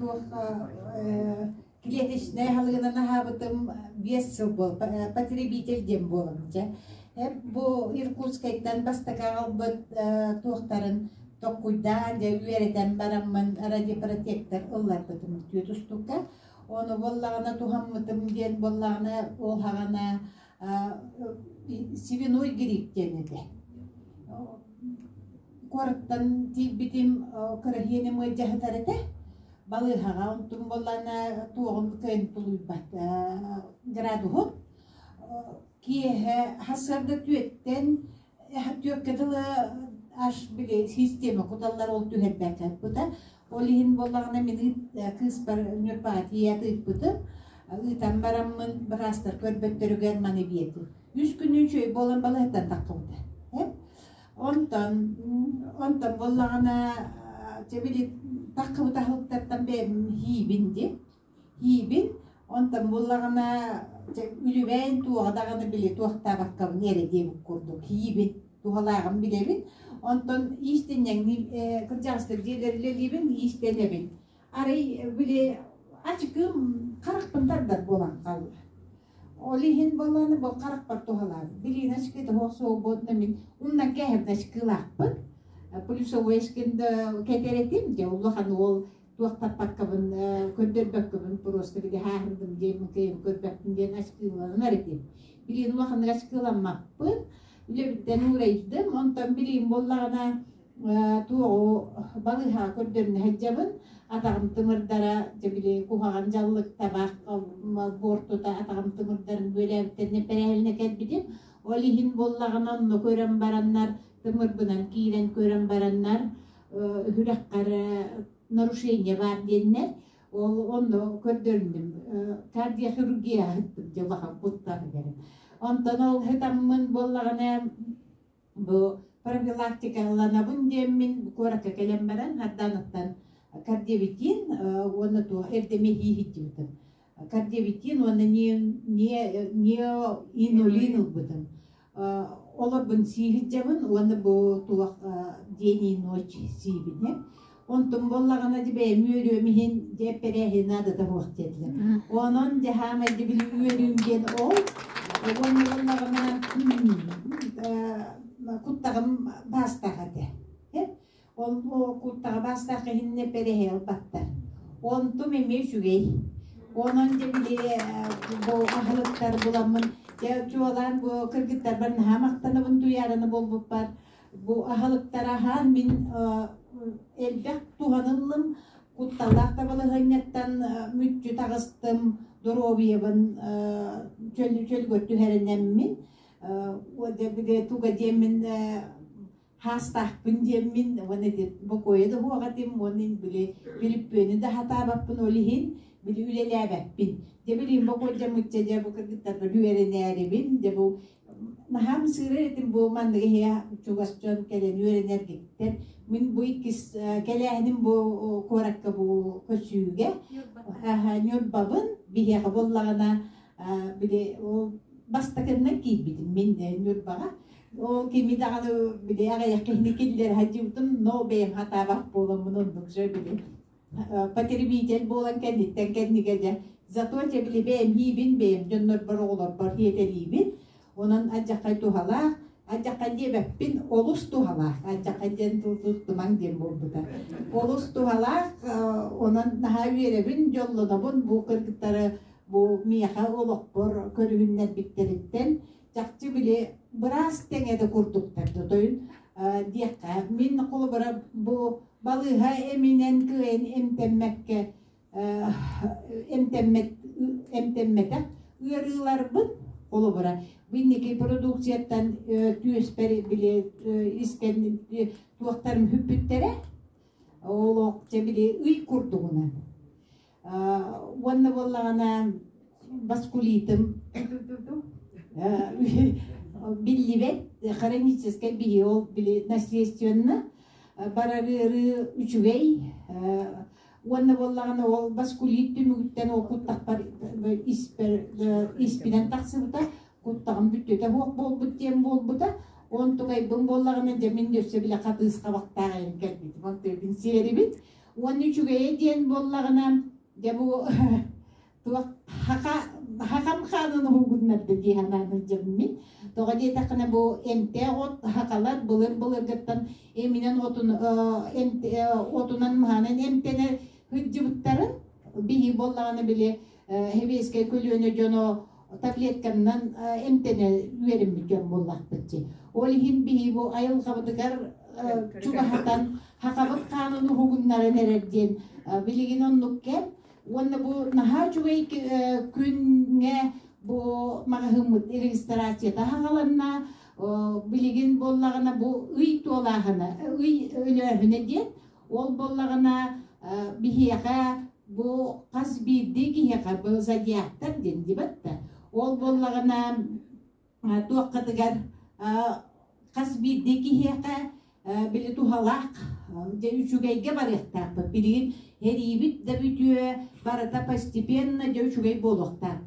Туох клеточнай аһылыгынан аһаабытым 5 сыл буол, потребитель диэн буолабын дьэ. Бу Иркутскайтан бастакы аҕалбыт туохтарын токкуйдаан дьэ үөрэтэн бараммын радиопротектор ылларбытым түөрт устука. Ону буоллаҕына туһаммытым диэн буоллаҕына ол хаҕана свиной грипп диэн этэ. Куораттан тиийбитим кыраһыаны мыадьаһытар этэ. Балыыһаҕа онтум буоллаҕына туоҕум кыайан тулуйбат градуһун. Киэһэ сарсыарда түөттэн түөккэ дылы аж били система куталлар ол түһэрбэккэ ыппыта. Ол иһин буоллаҕына мин кыыспар Ньурбаҕа тиийээт ыыппытым. Ыытан бараммын быраастар көрбөттөрүгэр маны биэрдим. 3 күн үчүгэй буолан балыыһаттан таххыбыта. Онтон онтон буоллаҕына чэ били таххыбыт аһылыктартан бэйэм һиибин дии. Һиибин, онтон буоллаҕына чэ үлүбээн туоҕа даҕаны били туохтаабаккабын эрэ диэбит курдук һиибин, туһалааҕын билэбин. Онтон иистэнньэҥниин кырдьаҕастар дьиэлэр үлэлиибин, иистэнэбин. Арай били ачыкым харахпын тардар буолан хаалла. Ол иһин буоллаҕына бу харахпар туһалаабыт. Билигин очкита суох суолбутуна мин умнан кээһэрдэ очкилаахпын. Плюсовой очкин да кэтэр этим. Дьэ улахан уол туохтаппаккабын көрдөрбөккөбүн просто били хааһырдым диэн кыайан көрбөппүн диэн очкиланар этим. Билигин улаханнык очкиламмаппын. Үлэбиттэн уурайдым. Онтон билигин буоллаҕына туоҕу балыыһаҕа көрдөрүнэ сылдьабын. Атаҕым тымырдара, дьэ били куһаҕан дьаллык табаах буортута атаҕым тымырдарын бүөлээбиттэринэ эпэрээһилинэ кэлбитим. Ол иһин буоллаҕына онно көрөн бараннар, тымырбынан киирэн көрөн бараннар, үрэххэр нарушение баар диэннэр, ол онно көрдөрүннүм. Кардиохирургия ыһыттым дьэ улахан куттаныгар. Онтон ол ыһытаммын буоллаҕына бу профилактикаланабын диэммин куоракка кэлэн баран Харданыттан кардиовитин уонна туох эрдэ эмиэ кардиовитин уонна неоинулин ылбытым. Олорбун сииһирдьэбин уонна бу туох день и ночь сиибин. Онтум буоллаҕына дьэ бэйэм үөрүөм иһин дьэ эппэрээһи наадата суох диэтилэр. Онон дьэ хаамай дьэ били үөрүүм диэн ол. Уонна буоллаҕына куттаҕым баастаах этэ. Ол куттаҕа баастаах иһиннэ эппэрээһи ылбаттар. Онтум эмиэ үчүгэй. Онон дьэ били бу аһылыктар буламмын дьэ чуолаан бу кыргыттарбар наһаа махтанабын туйаараны буолбуппар. Бу аһылыктары аһаан мин элбэх туһаныллым, кутталлаах да балаһыанньаттан мүччү таҕыстым, доруобуйабын чөлгөр түһэринэммин, туга диэммин хаастаахпын диэммин уонна бокуойа да суох этим уонна били бүлүппүөнү да хатаабаппын ол иһин били үлэлээбэппин. Дьэ билигин бокуойдьаммычча дьэ бу кыргыттарбар үөрэнээрибин, дьэ бу наһаа ымсыырар этим бу маннык иһэ чугас дьон кэлэн үөрэнэргиттэн. Мин бу иккис кэлээһиним бу куоракка бу көсүүгэ Ньурбабын биһиэхэ буоллаҕына били ол бастакыннан киирбитим мин Ньурбаҕа. Ол кими даҕаны били аҕыйах киһини киллэрэ сылдьыбытым, но бэйэм хатаабах буоламмын оннук же били потребитель буолан кэнниттэн кэннигэ дьэ зато дьэ били бэйэм һиибин бэйэм дьоннорбор оҕолорбор һиэтэлиибин. Онон алдьархай туһалаах, алдьархай диэбэппин, олус туһалаах, алдьархай диэн туттумаҥ диэн буолбута. Олус туһалаах, онон наһаа үөрэбин, дьоллонобун бу кыргыттары бу миэхэ олохпор көрүһүннэрбиттэриттэн. Чахчы били быраас тэҥэ да курдуктар да тойун диэххэ мин холобура бу балыыһа эминэн кыайан эмтэммэккэ эмтэммэт эмтэммэтэх ыарыыларбын холобура инники продукцияттан түөспэр били искэн туохтарым бүппүттэрэ олох дьэ били ый курдугунан уонна буоллаҕына васкулитым биллибэт хроническай биһи ол били наследственно барар ыарыы үчүгэй. Уонна буоллаҕына ол васкулит түмүгүттэн ол куттахпар испэр испинэн тахсыбыта, куттаҕым бүттүтэ суох буолбут диэн буолбута. Онтукайбын буоллаҕына дьэ мин өссө бile хатыыс хабахтаах айан кэлбитим. Онтуйбун сиэрибит. Уонна үчүгэйэ диэн буоллаҕына, дьэ бу туох хаха хахам хаанын уһугуннарда дии санаан сылдьабын мин. Тоҕо диэтэххинэ бу эмтээх от хахалар былыр-былыргыттан эминэн отун отунан маһанан эмтэнэ сылдьыбыттарын биһи буоллаҕына били сэбиэскэй көлүөнэ дьоно таблетканнан эмтэнэ үөрэммит дьон буоллахпыт дии. Ол иһин биһи бу айылҕабытыгар чугаһатан хахабыт хаанын уһугуннаран эрэр диэн билигин оннук кэм. Уонна бу наһаа үчүгэй күҥҥэ бу маҕаһыыммыт регистрацията хаҕаланна. Билигин буоллаҕына бу ый туолааһына, ый өлөөһүнэ диэн ол буоллаҕына биһиэхэ бу хас биирдии киһиэхэ бу зодиактар диэн дибэт да ол буоллаҕына туоххатыгар хас биирдии киһиэхэ били туһалаах дьэ үчүгэйгэ барыахтаахпыт билигин эриибит да бүтүө барыта постепенно дьэ үчүгэй буолуохтаах.